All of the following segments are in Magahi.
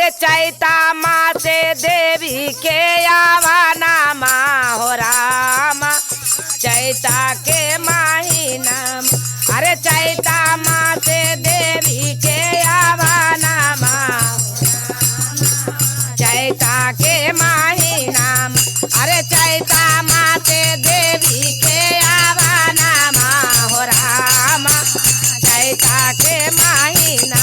अरे चैता माँ से देवी के आवाना माँ हो रामा चैता के महीना। अरे चैता माँ से देवी के आवाना माँ चैता के महीना। अरे चैता माँ से देवी के आवाना माँ हो रामा चैता के महीना।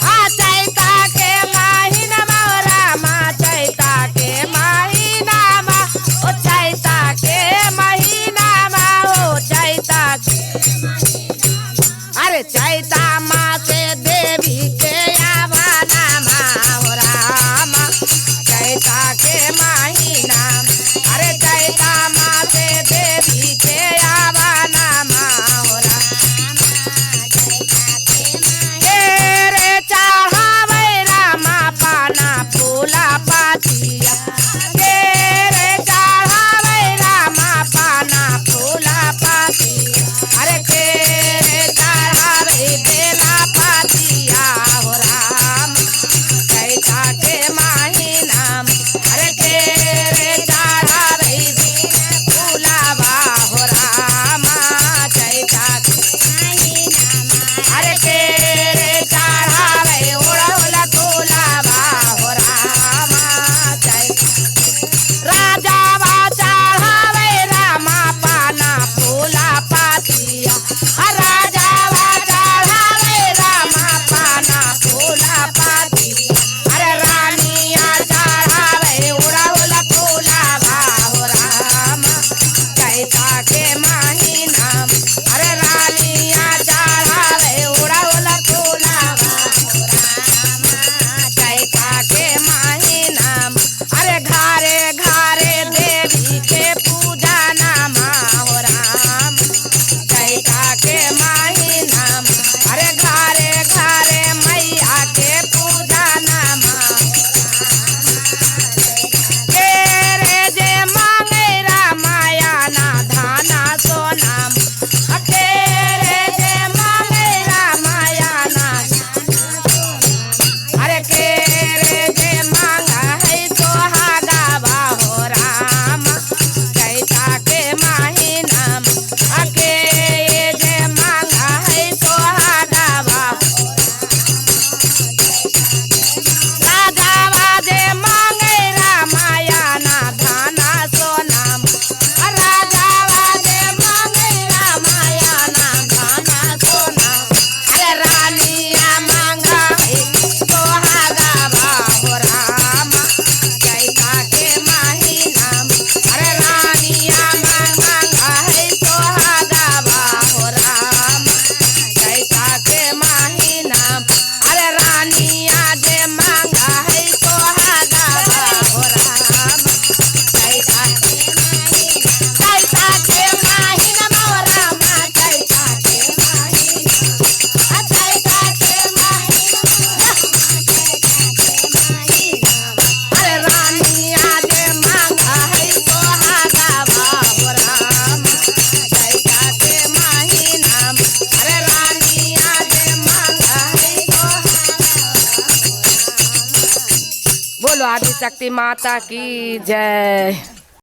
आ चैता के महीना हो रामा चैता के महीना ओ चैता के महीना ओ चैता के। अरे चैता माँ से देवी के आवाना माँ हो रामा चैता के महीना। अरे चैता माँ से देवी के आवाना माँ हो रामा तेरे चढ़ावे रामा पाना फूला पातिया। तेरे चढ़ावे रामा पाना फूला पातिया। अरे तेरे चढ़ावे बेला पातिया हो राम चैता के महीना। अरे तेरे चढ़ावे फूलावा हो रामा चैता के। अरे तेरे चढ़ावे ओढ़ौला फूलावा हो रामा चैता। राजावा चढ़ावे रामा पाना फूला पातिया। राजावा चढ़ावे रामा पाना फूला पातिया। अरे रानिया चढ़ावे ओढ़ौला फूलावा हो रामा चैता के महीना। अरे रानिया चढ़ावे ओढ़ौला फूलावा हो रामा चैता के महीना। अरे घरे घरे देवी के पूजा नामा हो राम चैता के महीना। अरे घरे घरे मैया के पूजा नामा। तेरे जे मांगे रामाया ना धाना सोना। तेरे जे मांगे रामाया ना। अरे केरे जे मांगा है सोहागा हो राम चैता के महीना। अके जे मांगा है सोहागा राजावा जे मांगे रामाया ना धाना सोना। राजावा जे मांगे रामाया ना धाना सोना। अरे रानिया मांगा है सोहागा हो रामा चैता के महीना। अरे रानिया मांगा है सोहागा हो रामा चैता के महीना। अरे रानिया जे मांगा है सोहागा हो रामा चैता के चैता के महीना हो रामा चैता के महीना। चैता के महीना। अरे रानिया जे मांगा है सोहागा हो रामा चैता के महीना। अरे रानिया जे मांगा है सोहागा। बोलो आदि शक्ति माता की जय।